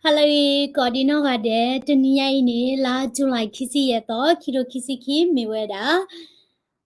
ဟါလၢအဂ့ၤ ကိးဒံနီၢ်ဂၤဒဲး, တနံၤညါအံၤန့ၣ် လါ July ခံဆံယဲၢ်သီ ခံထိခံဆံခံ မ့ၢ်ဝဲဒၣ်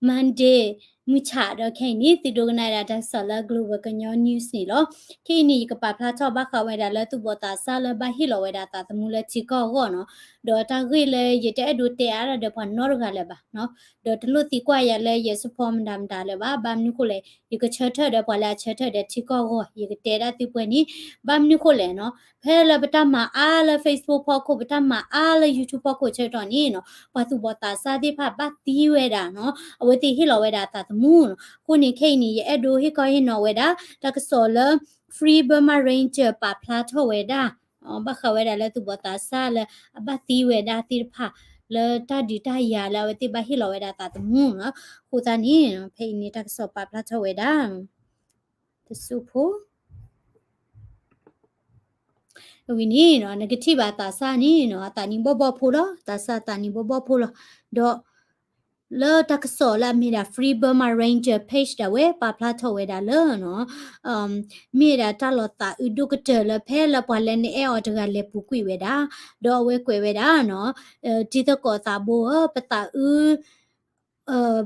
Monday မုၢ်ဆၣ် ဒီးခဲအံၤန့ၣ် သုဒိကနၣ်ဝဲဒၣ်တၢ်ကစီၣ်လၢ Global ကညီ News န့ၣ်လီၤ. ခဲအံၤန့ၣ် ယကပာ်ဖျါထီၣ်ဘၣ်ဃးဝဲဒၣ်လၢသူၣ်ဘီၣ်သးစၢ်လၢဘၣ်ဟ့ၣ်လီၤဝဲဒၣ်သးသမူလၢထံကီၢ်အဂီၢ်နီၤ, ဒီးတၢ်ဂ့ၢ်လၢယတအဲၣ်ဒိးတဲအါဒၣ်ဒီးပှၤနီတဂၤလၢၤဘၣ်နီၤ, ဒီးတလိၣ်သံကွၢ်ယၤလၢယဲ support မတၤမတၤလၢၤဘၣ်, ဘၣ်မနုၤဃိလဲၣ် ယကဆၢထၢၣ်ဒီးပှၤလၢအဆၢထၢၣ်ဒီးထံကီၢ်အဂီၢ် ယကတဲဒၣ်သုပှဲၤန့ၣ်, ဘၣ်မနုၤဃိလဲၣ်နီၤ, ဖဲလၢပတၢ်မၤအါလၢ Facebook ဖီခိၣ် ပတၢ်မၤအါလၢ YouTube ဖီခိၣ်ဆၢကတီၢ်န့ၣ်နီၤ, ပှၤသူၣ်ဘီၣ်သးစၢ်သ့ၣ်တဖၣ်ဘၣ်သံဝဲဒၣ်နီၤ, အဝဲသ့ၣ်ဟ့ၣ်လီၤဝဲဒၣ်သးသမူနီၤ, အဃိန့ၣ်ခဲအံၤန့ၣ် ယအဲၣ်ဒိးဟ့ၣ်ခီဟ့ၣ်နီၤဝဲဒၣ် တၢ်ကစီၣ်လၢ Free Burma Ranger ပာ်ဖျါထီၣ်ဝဲဒၣ် ဘၣ်ဃးဝဲဒၣ်လၢသူၣ်ဘီၣ်သးစၢ်လၢအဘၣ်သံဝဲဒၣ်သ့ၣ်တဖၣ် လၢတၢ်ဒုးတၢ်ယၤလၢအဝဲသ့ၣ်ဘၣ်ဟ့ၣ်လီၤဝဲဒၣ်သးသမူနီၤ, အဃိသတးန့ၣ် ဖဲအံၤန့ၣ်တၢ်ကစီၣ်ပာ်ဖျါထီၣ်ဝဲဒၣ် တစိၢ်ဖိ အဝဲန့ၣ်နီၤ နကထံၣ်ဘၣ်သးစၢ်န့ၣ်နီၤ အသးနံၣ်ဘီၣ်ဘီၣ်ဖိလီၤ, သးစၢ်အသးနံၣ်ဘီၣ်ဘီၣ်ဖိလီၤ, ဒီး လၢတၢ်ကစီၣ်လၢအမ့ၢ်ဒၣ် Free Burma Ranger page ဒၣ်ဝဲ ပာ်ဖျါထီၣ်ဝဲဒၣ်လၢနီၤ မ့ၢ်ဝဲဒၣ်တၢ်လီၤသးအုးဒိၣ်ကတၢၢ်လၢဖဲလၢပှၤလၢနအဲၣ်အီၤတဂၤလဲၤပူၤကွံာ်ဝဲဒၣ်, ဒီးအဝဲကွဲးဝဲဒၣ်နီၤ တံၤသကိးသးဘိဧၢ, ပသးအုး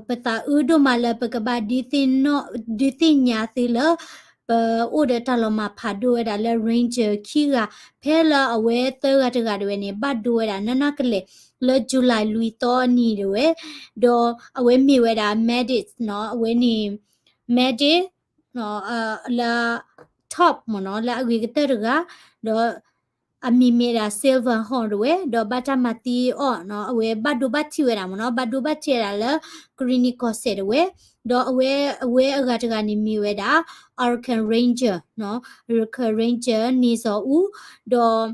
ပသးအုးဒိၣ်မးလၢပကဘၣ်ဒုးသ့ၣ်ညါသုလၢ ပအိၣ်ဒီးတၢ်လီၤမၢ်ဖးဒိၣ်ဝဲဒၣ်လၢ Ranger ခံဂၤ ဖဲလၢအဝဲသၢဂၤတဂၤဒၣ်ဝဲန့ၣ် ဘၣ်ဒိဝဲဒၣ်နးနးကလဲာ် လၢ July လွံၢ်သီနံၤဒၣ်ဝဲ, ဒီးအဝဲမ့ၢ်ဝဲဒၣ် medic နီၤ, အဝဲန့ၣ် medic လၢ top မ့ၢ်နီၤ လၢအဂ့ၤကတၢၢ်တဂၤ, ဒီး အမံၤမ့ၢ်ဒၣ် Silver Horn ဒၣ်ဝဲ, ဒီးဘၣ်တၢ်မၤသံအီၤနီၤ, အဝဲဘၣ်ဒိဘၣ်ထံးဝဲဒၣ်မ့ၢ်နီၤ, ဘၣ်ဒိဘၣ်ထံးဝဲဒၣ်လၢ ကရံၣ်နံၣ်ကီၢ်စဲၣ်ဒၣ်ဝဲ, ဒီးအဝဲ အဝဲအဂၤတဂၤန့ၣ်မ့ၢ်ဝဲဒၣ် Arakan Ranger နီၤ, Arakan Ranger န့ၣ်စီၤအူ, ဒီး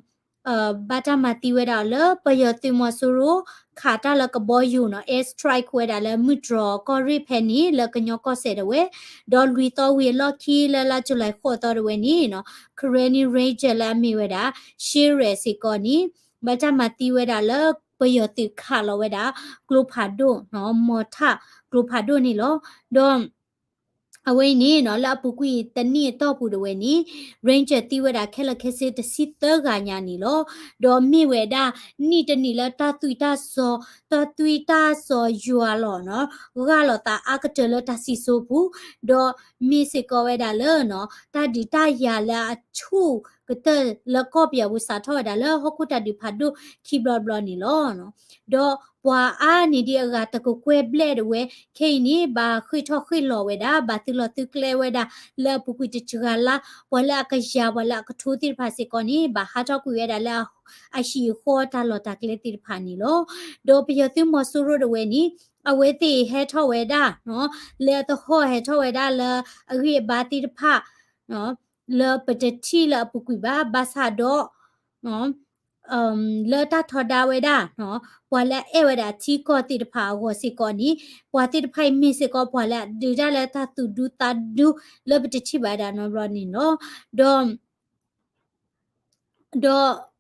ဘၣ်တၢ်မၤသံဝဲဒၣ်လၢပယီၤသုးမီၤစိရိၤ ခးတၢ်လၢကဘီယူၤနီၤ, air strike ဝဲဒၣ်လၢမုၢ်တြီၤကီၢ်ရ့ၣ်ဖဲန့ၣ် လၢကညီကီၢ်စဲၣ်ဒၣ်ဝဲ, ဒီးလွံၢ်သီဝံၤအလီၢ်ခံလၢလါ July ဃိးသီဒၣ်ဝဲန့ၣ်နီၤ, Karenni Ranger လၢအမ့ၢ်ဝဲဒၣ် Sherard စ့ၢ်ကီးန့ၣ် ဘၣ်တၢ်မၤသံဝဲဒၣ်လၢပယီၤသုးခးလီၤဝဲဒၣ် ကျိဖးဒိၣ်နီၤ, မီၤထၣ်ကျိဖးဒိၣ်န့ၣ်လီၤ. ဒီး အဝဲအံၤန့ၣ်နီၤ လၢအပူၤကွံာ်တနံၣ်အတီၢ်ပူၤဒၣ်ဝဲန့ၣ် Ranger သံဝဲဒၣ်ခဲလၢာ်ခဲဆ့တဆံသၢဂၤညါန့ၣ်လီၤ. ဒီးမ့ၢ်ဝဲဒၣ် နံၣ်တနံၣ်လၢတၢ်သွံၣ်တၢ်စီၤ, တၢ်သွံၣ်တၢ်စီၤယွၤလီၤနီၤ, ဂၢ်လီၤသးအါကတၢၢ်လၢတၢ်စံၣ်စိၤပူၤ, ဒီးမ့ၢ်စ့ၢ်ကီးဝဲဒၣ်လၢနီၤ တၢ်ဒုးတၢ်ယၤလၢအဆူၣ်ကတၢၢ်လၢကီၢ်ပယီၤပူၤ စးထီၣ်ဝဲဒၣ်လၢဟီၣ်ခိၣ်တၢ်ဒုးဖးဒိၣ်ခံဘျီတဘျီန့ၣ်လီၤ. ဒီးပှၤအါန့ၢ်ဒံးအဂၤတကကွဲၢ်ဘျဲၣ်ဒၣ်ဝဲ ခဲအံၤန့ၣ် ဘၣ်ဃ့ၢ်ထီၣ်ဃ့ၢ်လီၤဝဲဒၣ်, ဘၣ်သုးလီၤသုးကျဲဝဲဒၣ် လၢအပူၤကွံာ်တစှၤလါ, ပှၤလၢအကယၤ ပှၤလၢအကထိသ့ၣ်တဖၣ်စ့ၢ်ကီးန့ၣ် ဘၣ်ဟးထီၣ်ကွံာ်ဝဲဒၣ်လၢအဟံၣ်အဃီတၢ်လီၢ်တၢ်ကျဲသ့ၣ်တဖၣ်န့ၣ်လီၤ. ဒီးပယီၤသုးမီၤစိရိၤဒၣ်ဝဲန့ၣ် အဝဲသ့ၣ်ဟဲထီၣ်ဝဲဒၣ်နီၤ, လဲၤအသဟီၣ်ဟဲထီၣ်ဝဲဒၣ်လၢ အဂံၢ်အဘါသ့ၣ်တဖၣ် လၢပတထံၣ်လၢအပူၤကွံာ်ဘၣ်, ဘၣ်ဆၣ်ဒီး လၢတၢ်ထီဒါဝဲဒၣ်နီၤ, ပှၤလၢအအဲၣ်ဝဲဒၣ်ထံကီၢ်သ့ၣ်တဖၣ်အဂီၢ်စ့ၢ်ကီးန့ၣ်, ပှၤသ့ၣ်တဖၣ်အံၤမ့ၢ်စ့ၢ်ကီး ပှၤလၢအဒုးတၢ်လၢတၢ်သူၣ်ဒူသးဒူလၢပတထံၣ်ဘၣ်ဒၣ်နီတဘျီန့ၣ်လီၤ. ဒီး ဒီး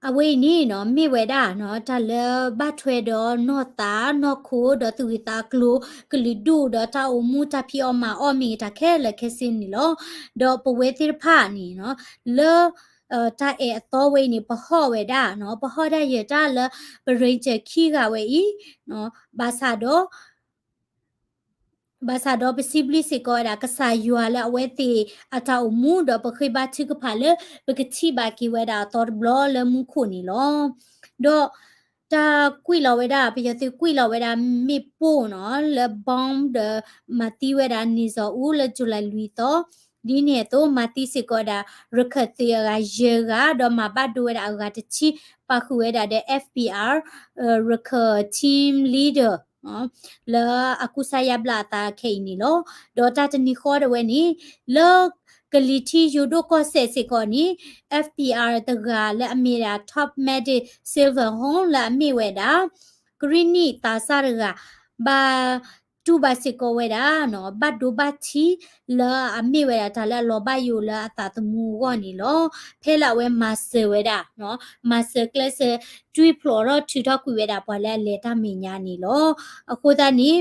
အဝဲအံၤန့ၣ်နီၤ မ့ၢ်ဝဲဒၣ်နီၤ တၢ်လၢဘၣ်ထွဲဒီးနီၢ်သးနီၢ်ခိ ဒီးသူၣ်ဂ့ၤသးကျိၤ ကလုာ်ဒူၣ်ဒီးတၢ်အိၣ်မူတၢ်ဖံးအီၣ်မၤအီၣ်မ့ၢ်ဂ့ၤ တၢ်ခဲလၢာ်ခဲဆ့န့ၣ်လီၤ. ဒီးပဝဲသ့ၣ်တဖၣ်န့ၣ်နီၤ လၢ တၢ်အဲၣ်အသီဝဲအံၤန့ၣ် ပဟီၣ်ဝဲဒၣ်နီၤ ပဟီၣ်ဒၣ်ယဲတၢ်လၢ ပ Ranger ခံဂၤဝဲအံၤ ဘၣ်ဆၣ်ဒီး ဘၣ်ဆၣ်ဒီးပစံးဘျုးစ့ၢ်ကီးဝဲဒၣ် ကစၢ်ယွၤလၢအဝဲသ့ၣ်အတၢ်အိၣ်မူ ဒီးပဃ့ဘါထုကဖၣ်လၢ ပကထံၣ်ဘၣ်က့ၤဝဲဒၣ်အသီတဘျီလၢမူခိၣ်န့ၣ်လီၤ. ဒီးတၢ်ကွံာ်လီၤဝဲဒၣ် ပယီၤသုးကွံာ်လီၤဝဲဒၣ်မ့ၣ်ပိၢ်နီၤ လၢ bomb ဒီး မၤသံဝဲဒၣ်န့ၣ်စီၤအူလၢ July လွံၢ်သီ ဒ်န့ၣ်အသိး မၤသံစ့ၢ်ကီးဝဲဒၣ် ရခၢၣ်သုးအဂၤယဲၢ်ဂၤ ဒီးမၤဘၣ်ဒိဝဲဒၣ်အဂၤတဆံ ပာ်ဃုာ်ဝဲဒၣ်ဒီး F B R ရခၢၣ် team leader လၢအကူစါယါဘျါအသးခဲအံၤန့ၣ်လီၤ. ဒီးတၢ်တနံၤဃီဒၣ်ဝဲန့ၣ် လၢကလံၤထံးယိၤဒိၣ်ကီၢ်စဲၣ်စ့ၢ်ကီးန့ၣ် F B R တဂၤလၢအမ့ၢ်ဒၣ် Top Medic Silver Horn လၢအမ့ၢ်ဝဲဒၣ် ကရံၣ်နံၣ်သးစၢ်တဂၤ ဘၣ်တူၢ်ဘၣ်စ့ၢ်ကီးဝဲဒၣ် ဘၣ်ဒိဘၣ်ထံး လၢအမ့ၢ်ဝဲဒၣ်တၢ်လၢအလီၤဘၣ်ယိၣ်လၢအသးသမူအဂီၢ်န့ၣ်လီၤ. ဖဲလၢအဝဲမၤစၢၤဝဲဒၣ် မၤစၢၤကျဲးစၢး တွံၢ်ဖျိးထီၣ်ထုးထီၣ်ကွံာ်ဝဲဒၣ်ပှၤလၢအလဲၤတၢ်မဲာ်ညါန့ၣ်လီၤ. အဃိသတးန့ၣ်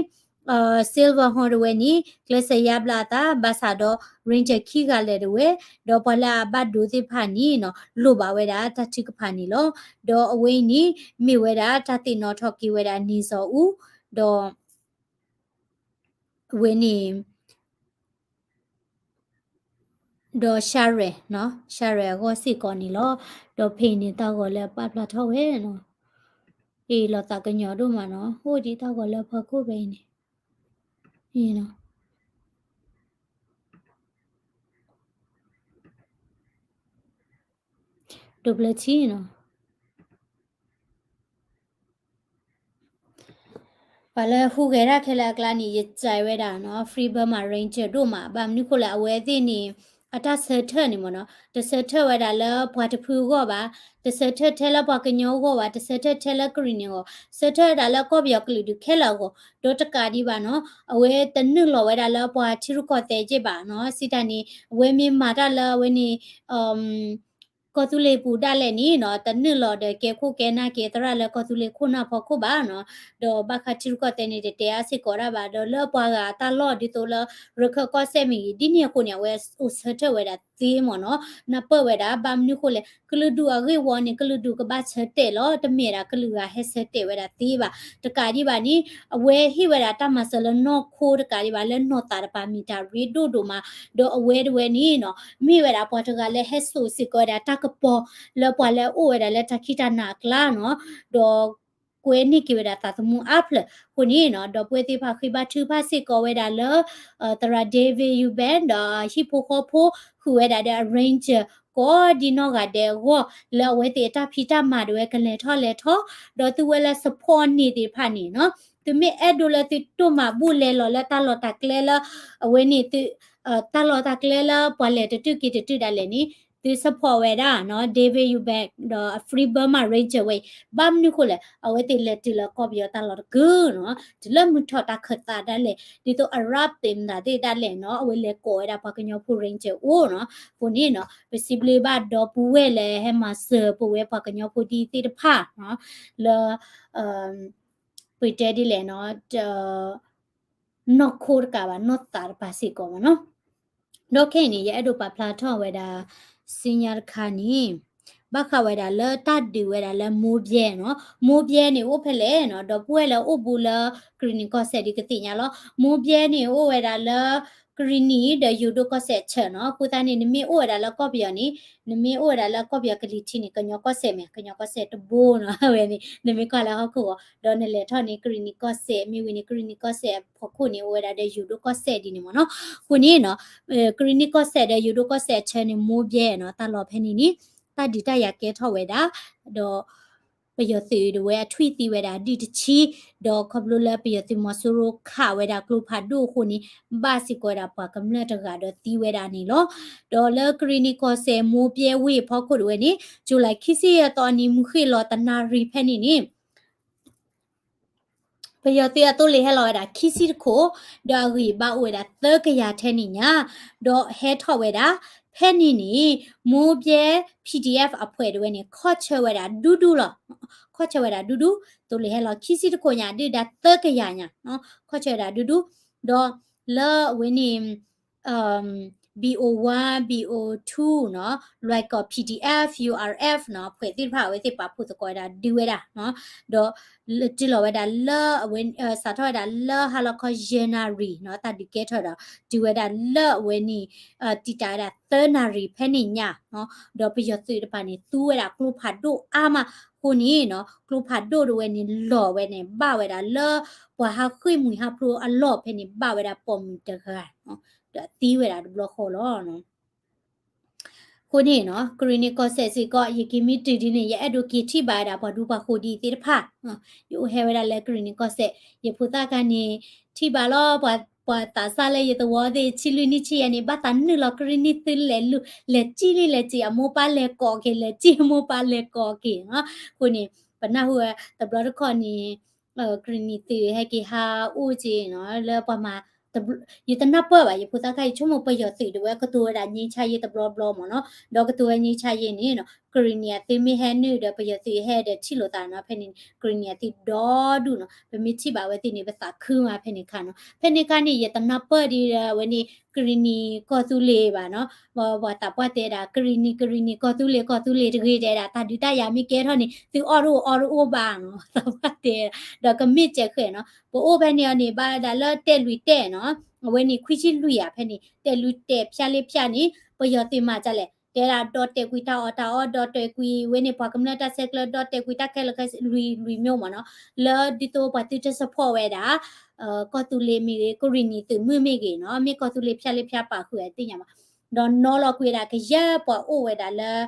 Silverhorn တဝဲန့ၣ် ကျဲးစၢးယါဘျါအသး ဘၣ်ဆၣ်ဒီး Ranger ခံဂၤလၢာ်တဝဲ ဒီးပှၤလၢအဘၣ်ဒိသ့ၣ်တဖၣ်န့ၣ်နီၤ လိၣ်ဘၣ်ဝဲဒၣ်တၢ်ထုကဖၣ်န့ၣ်လီၤ. ဒီးအဝဲအံၤန့ၣ် မ့ၢ်ဝဲဒၣ်တၢ်သ့ၣ်နီၣ်ထီၣ်က့ၤဝဲဒၣ် နံၣ်စီၤအူ ဒီး အဝဲန့ၣ် ဒီး Sharon နီၤ Sharon အဂီၢ်စ့ၢ်ကီးန့ၣ်လီၤ. ဒီးဖဲအံၤန့ၣ် တၢ်ဂီၤလၢအပာ်ဖျါထီၣ်ဝဲနီၤ အ့ၣ် လီၤသးကညီၤဒိၣ်မးနီၤ အိၣ်ဒံးတၢ်ဂီၤလၢအဖီခိၣ်ဖဲအံၤန့ၣ် ဒိးဘျၢထံနီၤ ပှၤလၢဟူးဂဲၤတၢ်ခဲလၢာ်အကျါန့ၣ် ယစံးဝဲဒၣ်နီၤ Free Burma Ranger ဒိၣ်မး ဘၣ်မနုၤဃိလဲၣ် အဝဲသ့ၣ်န့ၣ် အတၢ်ဆၢထၢၣ်န့ၣ်မ့ၢ်နီၤ တဆၢထၢၣ်ဝဲဒၣ်လၢပှၤတဖုအဂီၢ်ဘၣ်, တဆၢထၢၣ်ထဲလၢပှၤကညီအဂီၢ်ဘၣ်, တဆၢထၢၣ်ထဲလၢကရံၣ်နံၣ်အဂီၢ်, ဆၢထၢၣ်ဝဲဒၣ်လၢကီၢ်ပယီၤကလုာ်ဒူၣ်ခဲလၢာ်အဂီၢ်, ဒီးတကးဒံးဘၣ်နီၤ အဝဲတနုာ်လီၤဝဲဒၣ်လၢပှၤထံရူၢ်ကီၢ်သဲးက့ဘၣ်နီၤ, စံးတၢ်န့ၣ် အဝဲမ့ၢ်မၤတၢ်လၢအဝဲန့ၣ် ကီၢ်သူလ့ၤပူၤဒၣ်လဲာ်န့ၣ်နီၤ တနုာ်လီၤဒီးကဲခိၣ်ကဲနၢ်က့ၤသရၣ်လၢကီၢ်သူလ့ၤခိၣ်နၢ်ဖီခိၣ်ဘၣ်နီၤ, ဒီးဘၣ်ဃးထံရူၢ်ကီၢ်သဲးန့ၣ် တတဲအါစ့ၢ်ကီးဒၣ်ဘၣ်, ဒီးလၢပှၤဂၤအတၢ်လီၢ်ဒ်သိးလၢ ရခၢၣ်ကီၢ်စဲၣ်မ့ၢ်ဂ့ၤ ဒ်န့ၣ်အဃိန့ၣ် အဝဲအိၣ်ဆၢထၢၣ်ဝဲဒၣ်သ့မ့ၢ်နီၤ, နၢ်ပၢၢ်ဝဲဒၣ် ဘၣ်မနုၤဃိလဲၣ် ကလုာ်ဒူၣ်အဂ့ၢ်ဝီန့ၣ် ကလုာ်ဒူၣ်ကဘၣ်ဆၢတဲာ်လီၤ, တမ့ၢ်ဒၣ်ကလုာ်ဂၤဟဲဆၢတဲာ်ဝဲဒၣ်သ့ဘၣ်, တကးဒံးဘၣ်န့ၣ် အဝဲဟ့ၣ်ဝဲဒၣ်တၢ်မၤစၢၤလၢနီၢ်ခိတကးဒံးဘၣ် လၢနီၢ်သးတပၤမ့ၢ်တၢ်ရ့ဒိၣ်ဒိၣ်မး, ဒီးအဝဲတဝဲန့ၣ်နီၤ မ့ၢ်ဝဲဒၣ်ပှၤတဂၤလၢဟဲစိာ်စ့ၢ်ကီးဝဲဒၣ်တၢ်ကပီၤ လၢပှၤလၢအအိၣ်ဝဲဒၣ်လၢတၢ်ခံးတၢ်နၤအကျါနီၤ, ဒီးကွဲန့ၢ်က့ၤဝဲဒၣ်သးသမူအါဖျၢၣ်အဃိန့ၣ်နီၤ, ဒီပုၢ်ဝဲၢ်သ့ၣ်တဖၣ်ဃ့ဘါထုကဖၣ်စ့ၢ်ကီးဝဲဒၣ်လၢ သရၣ် David Eubank ဒီးဟံၣ်ဖိဃီဖိ ဃုာ်ဝဲဒၣ်ဒီး arranger ကိးဒံနီၢ်ဂၤဒဲးအဂီၢ် လၢအဝဲသ့ၣ်အတၢ်ဖံးတၢ်မၤဒၣ်ဝဲကလဲၤထီၣ်လဲၤထီၣ်, ဒီးသုဝဲလၢ support န့ၢ်သ့ၣ်တဖၣ်န့ၣ်နီၤ, သုမ့ၢ်အဲၣ်ဒိးလၢသုဒိၣ်မးဘူၣ်လဲၤလီၤလၢတၢ်လီၢ်တၢ်ကျဲလၢ အဝဲန့ၣ်သု တၢ်လီၢ်တၢ်ကျဲလၢပှၤလဲၤတတုၢ်က့ၤတတုၢ်ဒၣ်လဲာ်န့ၣ် သု support ဝဲဒၣ်နီၤ David Eubank ဒီး Free Burma Ranger ဝဲအံၤ, ဘၣ်မနုၤဃိလဲၣ် အဝဲသ့ၣ်လဲၤတုၤလၢကီၢ်ပယီၤတၢ်လီၢ်တကုာ်နီၤ, တုၤလၢမုၢ်ထီၣ်တၢ်ခၢၣ်သးဒၣ်လဲာ် ဒ်သိးအရၣ်သ့ၣ်မတၤသ့ၣ်ဒၣ်လဲာ်နီၤ, အဝဲလဲၤကိးဝဲဒၣ်ပှၤကညီဖိ ranger အိၣ်နီၤ, အဃိန့ၣ်နီၤ ပစံးဘျုးဘၣ်ဒီပုၢ်ဝဲၢ်လၢဟဲမၤစၢၤပဝဲပှၤကညီဖိဒ်သ့ၣ်တဖၣ်နီၤ, လၢ ပတဲဒ်လဲၣ်နီၤ နီၢ်ခိတကးဘၣ် နီၢ်သးတပၤစ့ၢ်ကီးမ့ၢ်နီၤ, ဒီးခဲအံၤန့ၣ် ယအဲၣ်ဒိးပာ်ဖျါထီၣ်ဝဲဒၣ် စံညါတခါန့ၣ် ဘၣ်ဃးဝဲဒၣ်လၢတၢ်ဒုးဝဲဒၣ်လၢ မိုးဗြဲ နီၤ, မိုးဗြဲ န့ၣ်အိၣ်ဖဲလဲၣ်နီၤ, ဒီပုၢ်ဝဲၢ်လၢအိၣ်ဘူးလၢကရံၣ်နံၣ်ကီၢ်စဲၣ်ဒ်ကသ့ၣ်ညါလီၤ, မိုးဗြဲ န့ၣ်အိၣ်ဝဲဒၣ်လၢ ကရံၣ်နံၣ်ဒီးယိၤဒိၣ်ကီၢ်စဲၣ်အဆၢနီၤ, အဃိသတးန့ၣ် နမ့ၢ်အိၣ်ဝဲဒၣ်လၢကီၢ်ပယီၤန့ၣ် နမ့ၢ်အိၣ်ဝဲဒၣ်လၢကီၢ်ပယီၤကလံၤထံးန့ၣ် ကညီကီၢ်စဲၣ်မ့ၢ် ကညီကီၢ်စဲၣ်တဘိနီၤ, ဝဲန့ၣ် နမ့ၢ်ကွၢ်လၢဟီၣ်ခိၣ်ဂီၤ ဒီးနလဲၤထီၣ်န့ၣ် ကရံၣ်နံၣ်ကီၢ်စဲၣ် မ့ၢ်ဝံၤန့ၣ် ကရံၣ်နံၣ်ကီၢ်စဲၣ်အဖီခိၣ်န့ၣ် အိၣ်ဝဲဒၣ်ဒီးယိၤဒိၣ်ကီၢ်စဲၣ်ဒ်န့ၣ်မ့ၢ်နီၤ, အဃိန့ၣ်နီၤ ကရံၣ်နံၣ်ကီၢ်စဲၣ်ဒီးယိၤဒိၣ်ကီၢ်စဲၣ်အဆၢန့ၣ် မိုးဗြဲ နီၤ, တၢ်လီၢ်ဖဲန့ၣ်န့ၣ် တၢ်ဒုးတၢ်ယၤကဲထီၣ်ဝဲဒၣ် ဒီး ပယီၤသုးဒၣ်ဝဲအထွံၣ်သံဝဲဒၣ်ဒုၣ်တဆံ, ဒီးခီဖျိလၢပယီၤသုးမီၤစိရိၤခးဝဲဒၣ်ကျိဖးဒိၣ်အဃိန့ၣ် ဘၣ်စ့ၢ်ကီးဝဲဒၣ်ပှၤကမျၢၢ်တဂၤဒီးသံဝဲဒၣ်န့ၣ်လီၤ. ဒီးလၢကရံၣ်နံၣ်ကီၢ်စဲၣ် မိုးဗြဲ ဝ့ၢ်အဖီခိၣ်ဒၣ်ဝဲန့ၣ် ကၠူၤလံ ခံဆံယဲၢ်သီအနံၤ မုၢ်ဃ့ၢ်လီၤတနၣ်ရံၣ်ဖဲန့ၣ်န့ၣ် ပယီၤသုးအသိလ့ၣ်ဟဲလီၤဝဲဒၣ်ခံဆံတခိၣ်, ဒီးအဂံၢ်ဘါအိၣ်ဝဲဒၣ်သၢကယၤထဲန့ၣ်ညါ, ဒီးဟဲထီၣ်ဝဲဒၣ် ဖဲန့ၣ်န့ၣ် မိုးဗြဲ ပီၣ်ဒံၣ်အဲၣ် အဖွဲ့ ဒၣ်ဝဲန့ၣ် ခီၣ်ဆၢဝဲဒၣ်ဒူဒူလီၤ. ခီၣ်ဆၢဝဲဒၣ်ဒူဒူ, သိလ့ၣ်ဟဲလီၤခံဆံတခိၣ်ညါ ဒုၣ်ဒါသၢကယၤညါ, ခီၣ်ဆၢဝဲဒၣ်ဒူဒူ, ဒီးလၢအဝဲန့ၣ် ဘီအိၣ်ဝၣ်, ဘီအိၣ်ထူနီၤ, လွဲၢ်ကီၢ် ပီၣ်ဒံၣ်အဲၣ်, ယူၣ်အၣ်အၣ်အၣ်နီၤ, အဖွဲ့ သ့ၣ်တဖၣ် အဝဲသ့ၣ်ပာ်ဖှိၣ်သကိးဝဲဒၣ်ဒုးဝဲဒၣ်နီၤ, ဒီး တုၤလီၤဝဲဒၣ်လၢအဝဲ စးထီၣ်ဝဲဒၣ်လၢဟါလီၤခီယဲၢ်နၣ်ရံၣ်နီၤ, တၢ်ဒုးကဲထီၣ်ဒီး တုၤဝဲဒၣ်လၢအဝဲန့ၣ် တံာ်တာ်ဝဲဒၣ်သၢနၣ်ရံၣ်ဖဲန့ၣ်ညါနီၤ, ဒီးပယီၤသုးတဖၣ်န့ၣ် သူဝဲဒၣ်ကျိဖးဒိၣ်အါမးအဃိန့ၣ်နီၤ, ကျိဖးဒိၣ်ဒၣ်ဝဲန့ၣ် လီၤဝဲန့ၣ် ဘၣ်ဝဲဒၣ်လၢ ပှၤဟးဃ့ၢ်မှံဟးဖျိးအလီၢ်ဖဲန့ၣ် ဘၣ်ဝဲဒၣ်ပိာ်မုၣ်တဂၤနီၤ, ဒီးသံဝဲဒၣ်တဘျီဃီလီၤ. အဃိန့ၣ်နီၤ ကရံၣ်နံၣ်ကီၢ်စဲၣ်စ့ၢ်ကီး ယက့ၤမ့ၢ်တုၤဒ်န့ၣ် ယအဲၣ်ဒိးက့ၤထံၣ်ဘၣ်ဝဲဒၣ်ပှၤဒူပှၤဃိၤဒ်သ့ၣ်တဖၣ်, ယအိၣ်ဟဲဝဲဒၣ်လၢကရံၣ်နံၣ်ကီၢ်စဲၣ် ယဖိသၣ်ခါန့ၣ် ထံၣ်ဘၣ်လီၤ ပှၤသးစၢ်လၢယသဝီသ့ၣ် ဆံလွံၢ်နံၣ်ဆံယဲၢ်န့ၣ် ဘၣ်သးနုာ်လီၤကရံၣ်နံၣ်သုလဲၤလူၤ လဲၤစံၣ်လံလဲၤစံၣ် အမိၢ်ပၢ်လဲၤကိးက့ၤ လဲၤစံၣ်အမိၢ်ပၢ်လဲၤကိးက့ၤနီၤ, အဃိန့ၣ် ပနၢ်ဟူဝဲတဘျီတခီၣ်န့ၣ် ကရံၣ်နံၣ်သုးဟဲက့ၤဟးအိၣ်က့ၤနီၤ လၢပှၤမၤ ယတနၢ်ပၢၢ်ဘၣ် ယဖိသၣ်ခါ ယဆိကမိၣ်ပယီၤသုးဒၣ်ဝဲကတိၤဝဲဒၣ် ငြိမ်းချမ်းရေး တဘျီဘျီမ့ၢ်နီၤ, ဒီးကတိၤဝဲ ငြိမ်းချမ်းရေး န့ၣ်နီၤ ကရံၣ်နံၣ်အသုးမ့ၢ်ဟဲနုာ်ဒီး ပယီၤသုးဟဲဒီးထံၣ်လိာ်သးနီၤ, ဖဲန့ၣ် ကရံၣ်နံၣ်အသုးဒီဒူၣ်နီၤ, ပမ့ၢ်ထံၣ်ဘၣ်အဝဲသ့ၣ်န့ၣ် ပသးခုမးဖဲန့ၣ်ခါနီၤ, ဖဲန့ၣ်ခါန့ၣ် ယတနၢ်ပၢၢ်ဒ်အဝဲန့ၣ် ကရံၣ်နံၣ်ကီၢ်သူလ့ၤဘၣ်နီၤ, ပှၤသးပှၢ်တဲဒၣ် ကရံၣ်နံၣ် ကရံၣ်နံၣ် ကီၢ်သူလ့ၤ ကီၢ်သူလ့ၤတဂ့ၤတဲဒၣ် တၢ်ဒုးတၢ်ယၤမ့ၢ်ကဲထီၣ်န့ၣ် သုအီၣ်တအိၣ်အီတအိၣ်ဘၣ်နီၤ, သးပှၢ်တဲ ဒီးကမ့ၢ်စဲးဃဲၤနီၤ, ပအိၣ်ဖဲန့ၣ်အီၤန့ၣ် ဘၣ်ဝဲဒၣ်လၢတဲာ်လွံၢ်တဲာ်နီၤ, အဝဲန့ၣ် ခွံဆံလွံၢ်ဧါ ဖဲန့ၣ် တဲာ်လွံၢ်တဲာ် ဖၠါလ့ဖၠါန့ၣ် ပယီၤသုးမၤဒ်လဲၣ် တဲဒၣ်ဒီးတဲာ်ကွံာ်တၢ်အီၣ်တၢ်အီ ဒီးတဲာ်ကွံာ်ဝဲန့ၣ် ပှၤကမျၢၢ်တၢ်ဆဲးကျၢ ဒီးတဲာ်ကွံာ်တၢ်ခဲလၢာ်ခဲဆ့လွံၢ်လွံၢ်မ့ၢ်မ့ၢ်နီၤ, လၢဒ်သိးပှၤသုတ support ဝဲဒၣ် ကီၢ်သူလ့ၤမ့ၢ်ဂ့ၤ ကရံၣ်နံၣ်သုးမုၢ်မ့ၢ်ဂ့ၤနီၤ, မ့ၢ်ကီၢ်သူလ့ၤဖၠါလ့ဖၠါပာ်ဃုာ်အသ့ၣ်ညါဘၣ်, ဒီးနီၤလီၤကွံာ်ဝဲဒၣ်ကယဲၢ်ပှၤအိၣ်ဝဲဒၣ်လၢ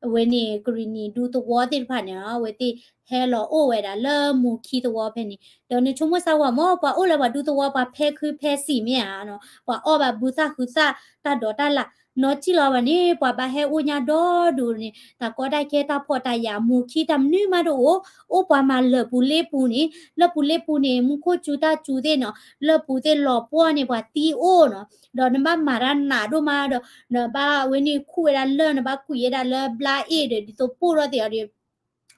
အဝဲန့ၣ် ကရံၣ်နံၣ်ဒူသဝီသ့ၣ်တဖၣ်န့ၣ်နီၤ, အဝဲသ့ၣ်ဟဲလီၤအိၣ်ဝဲဒၣ်လၢမူၤခံသဝီဖဲန့ၣ်, ဒီးနဆိကမိၣ်စၢ်ဝဲမ့ၢ် ပှၤအိၣ်လၢပှၤဒူသဝီ ပှၤဖဲခုဖဲစံာ်မ့ၢ်ဧါနီၤ, ပှၤအီၣ်ဘၣ်ဘုသၣ်ဃုသၣ်တၢ်ဒိးတၢ်လၣ်, နီၢ်ကံၣ်လီၤဘၣ်န့ၣ် ပှၤဘၣ်ဟဲအိၣ်ညါဒီဒူၣ်န့ၣ် တၢ်ကီတၢ်ခဲတၢ်ဖှီၣ်တၢ်ယာ် မူၤခံတၢ်မနုၤမးတအိၣ်, အိၣ်ပှၤမၤလၢၢ်ပူၤလ့ပူၤန့ၣ်, လၢၢ်ပူၤလ့ပူၤန့ၣ် မူခိၣ်စူၤတၢ်စူၤသ့ၣ်နီၤ, လၢၢ်ပူၤသ့ၣ်လီၤပှီၢ်န့ၣ် ပှၤသံအိၣ်နီၤ, ဒီးနဘၣ်မၤတၢ်နးဒိၣ်မးဒီး နဘၣ်ဝဲန့ၣ်ခူၣ်ဝဲဒၣ်လၢၢ် နဘၣ်ကွံာ်ဝဲဒၣ်လၢဘျါအ့ၣ်ဒီး ဒ်သိးပိၢ်ထီၣ်သ့ၣ်အီၤဒီး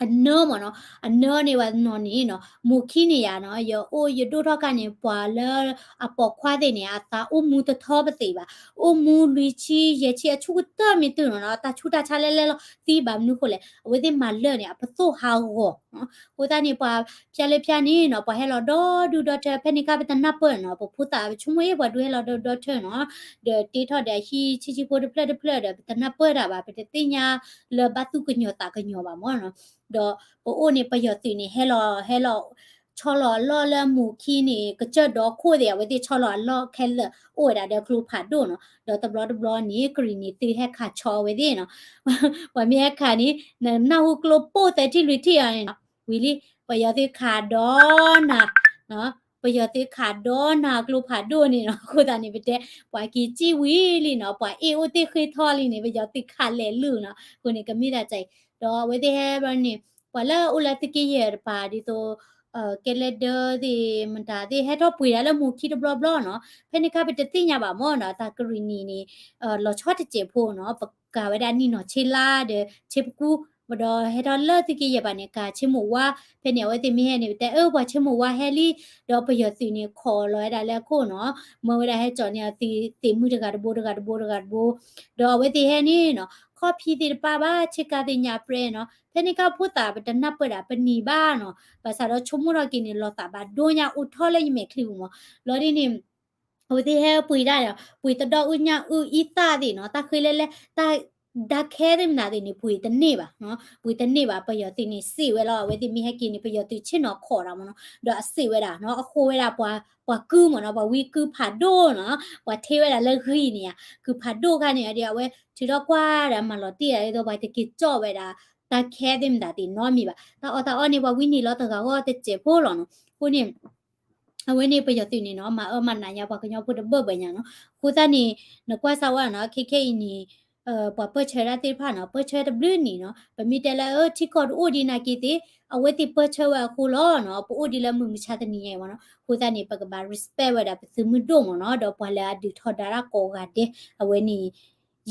အနၢမ့ၢ်နီၤ, အနၢန့ၣ် ပှၤနီၢ်န့ၣ်နီၤ, မူၤခံန့ၣ်ယါနီၤ, ယအိၣ်ယဒိၣ်ထီၣ်ခါန့ၣ် ပှၤလၢအပိာ်ခွါသ့ၣ်န့ၣ် အသးအိၣ်မူတထီပသ့ၣ်ဘၣ်, အိၣ်မူလွံၢ်ဆံယဲၢ်ဆံအဆူၣ်ကတၢၢ်မ့ၢ်တုၤနီၤနီၤ, တၢ်ဆူးတၢ်ဆါလဲၣ်လဲၣ်လီၤ, သံဘၣ်မနုၤဃိလဲၣ်, အဝဲသ့ၣ်မၤလၢၢ်န့ၣ် အပသိၣ်ဟးဂီၤ အဃိသတးန့ၣ် ပှၤဖၠါလ့ဖၠါန့ၣ်နီၤ, ပှၤဟဲလီၤဒီဒူၣ်ဒီထၢ ဖဲန့ၣ်ခါ ပတနၢ်ပၢၢ်နီၤ, ပဖိသၣ်ပဆိကမိၣ်အ့ၣ် ပှၤဒူဟဲလီၤဒီဒူၣ်ဒီထၢနီၤ, ဒီးတ့ထီၣ်ဒီးအဟံၣ်ဆံးဆံးဖိတဖျၢၣ်တဖျၢၣ်ဒီး ပတနၢ်ပၢၢ်တၢ်ဘၣ်, ပတသ့ၣ်ညါလၢဘၣ်သူၣ်ကညီၤသးကညီၤဘၣ်မ့ၢ်နီၤ, ဒီးပအိၣ်န့ၣ် ပယီၤသုးန့ၣ် ဟဲလီၤ ဟဲလီၤ ဆီလီၤအလီၢ်လၢမူၤခံန့ၣ် ကစၢၢ်ဒီခိၣ်သ့ၣ် အဝဲသ့ၣ်ဆီလီၤအလီၢ်ခဲလၢာ် အိၣ်ဝဲဒၣ်ဒီးကျိဖးဒိၣ်နီၤ, ဒီးတဘျီတဘျီန့ၣ် ကရံၣ်နံၣ်သုးဟဲခးဆီအဝဲသ့ၣ်နီၤ, ပှၤမ့ၢ်ဟဲခးန့ၣ် နနၢ်ဟူကျိပိၢ်သၢထံၣ်လွံၢ်ထံၣ်အီၤန့ၣ်နီၤ, ဝံၤလံ ပယီၤသုးခးဒီးနၤ ပယီၤသုးခးဒီးနၤကျိဖးဒိၣ်န့ၣ်နီၤ, အဃိသတးန့ၣ် ပတဲ ပှၤက့ၤစံၣ်ဝံၤလံနီၤ, ပှၤအ့ၣ်အိၣ်သ့ၣ်ဃ့ထီၣ်လံန့ၣ် ပယီၤသုးခးလဲၤလုၢ်နီၤ, အဃိန့ၣ် ကမ့ၢ်ဒၣ်တၢ်အံၤ, ဒီးအဝဲသ့ၣ်ဟဲဘျီန့ၣ် ပှၤလၢအအိၣ်လၢသုးက့ယဲၢ်တပၤ ဒ်သိး ကဲလဲၣ်ဒၢသ့ၣ် မတၤသ့ၣ် ဟဲထီၣ်ပှ့ၤဒၣ်လၢမူၤခံတဘျီဘျီနီၤ, ဖဲန့ၣ်ခါပတသ့ၣ်ညါဘၣ်မ့ၢ်နီၤ, တၢ်ကရံၣ်နံၣ်န့ၣ် လီၤဆီတစဲးဖိနီၤ, ပကၤဝဲဒၣ်နံၣ်နီၢ်ဆ့လါဒီးဆ့ပကူ ဒီးဟဲထီၣ်လၢသုးက့ယဲၢ်ပၤန့ၣ် ကၤဆ့မိၣ်ဝါ, ဖဲန့ၣ် အဝဲသ့ၣ်မ့ၢ်ဟဲန့ၣ် ပတဲအၢ ပှၤဆ့မိၣ်ဝါဟဲလံ, ဒီးပယီၤသုးန့ၣ် ခိးလီၤဝဲဒၣ်လၢအခိၣ်နီၤ, မၢဝဲဒၣ်ဟဲကၠီၣ်န့ၢ်အီၤ သ့ၣ်မုၣ်တဂၤတဘိတဂၤတဘိတဂၤတဘိ, ဒီးအဝဲသ့ၣ်ဟဲန့ၣ်နီၤ ခီၣ်ဖံးသ့ၣ်တပၣ်ဘၣ် ဆ့ကၤသ့ၣ်ညါပြဲနီၤ, ဖဲန့ၣ်ခါဖိသၣ်ပတနၢ်ပၢၢ်ဒၣ်ပနံၤဘၣ်နီၤ, ဘၣ်ဆၣ်ဒီးဆိကမိၣ်ထီၣ်က့ၤန့ၣ် လီၤသးဘၣ်ဒိညါအိၣ်ထီၣ်လၢယမဲာ်ချံပူၤမး, လီၤဒ်န့ၣ် အဝဲသ့ၣ်ဟဲပှ့ၤဒၣ်ဒီး ပှ့ၤတဒီအုၣ်ညၣ်အုၣ်အံသၣ်သ့ၣ်နီၤ, တၢ်ဃ့လဲၣ်လဲၣ် တၢ်ဒါခဲသ့ၣ်မနုၤသ့ၣ်န့ၣ် ပှ့ၤတန့ၢ်ဘၣ်, ပှ့ၤတန့ၢ်ဘၣ်, ပယီၤသုးန့ၣ်စံးဝဲလီၤ, အဝဲသ့ၣ်မ့ၢ်ဟဲက့ၤန့ၣ် ပယီၤသုးဆ့ၣ်နီၤခိးဒီးမ့ၢ်နီၤ, ဒီးအစံးဝဲဒၣ်နီၤ, အဃိဝဲဒၣ်ပှၤကုမ့ၢ်နီၤ, ပှၤဝံကုဖးဒိၣ်နီၤ, ပှၤထ့ဝဲဒၣ်လၢဂံၢ်န့ၣ်ဧါ, ကုဖးဒိၣ်ခါန့ၣ်ဒီး အဝဲထုးထီၣ်ကွၢ်ဒီးမၤလီၤတံၢ်ဒ်သိး ပှၤတက့ၤကၠီၣ်ဝဲဒၣ် တၢ်ခဲသ့ၣ်မနုၤသ့ၣ်နီတမံၤဘၣ်, တၢ်အီၣ်တၢ်အီန့ၣ် ပှၤဝံန့ၢ်လီၤတဂၤဂီၢ်တစဲးဖိလီၤနီၤ, အဃိန့ၣ် အဝဲန့ၣ်ပယီၤသုးန့ၣ်နီၤ မၤအၢမၤနးညါပှၤကညီဖိတဘၢၣ်ဘၢၣ်ညါနီၤ, အဃိသတးန့ၣ် နကွၢ်စၢ်ဝဲနီၤ, ခဲခဲအံၤန့ၣ် ပှၤပၢၢ်ဆၢတၢ်သ့ၣ်တဖၣ်နီၤ, ပၢၢ်ဆၢတဘျုးနံၣ်နီၤ, ပမ့ၢ်တဲလၢ ထံကီၢ်တအိၣ်ဒံးနာ်က့သ့ၣ် အဝဲသ့ၣ်ပၢၢ်ဆၢဝဲအဃိလီၤနီၤ, ပအိၣ်ဒံးလၢမုၢ်မဆါတနံၤညါအံၤမ့ၢ်နီၤ, အဃိသတးန့ၣ် ပကဘၣ် respect ဝဲဒၣ်ပသုးမုၢ်ဒိၣ်မ့ၢ်နီၤ, ဒီးပှၤလၢအဒုးထီဒါတၢ်ကိးဂၤဒဲး အဝဲန့ၣ်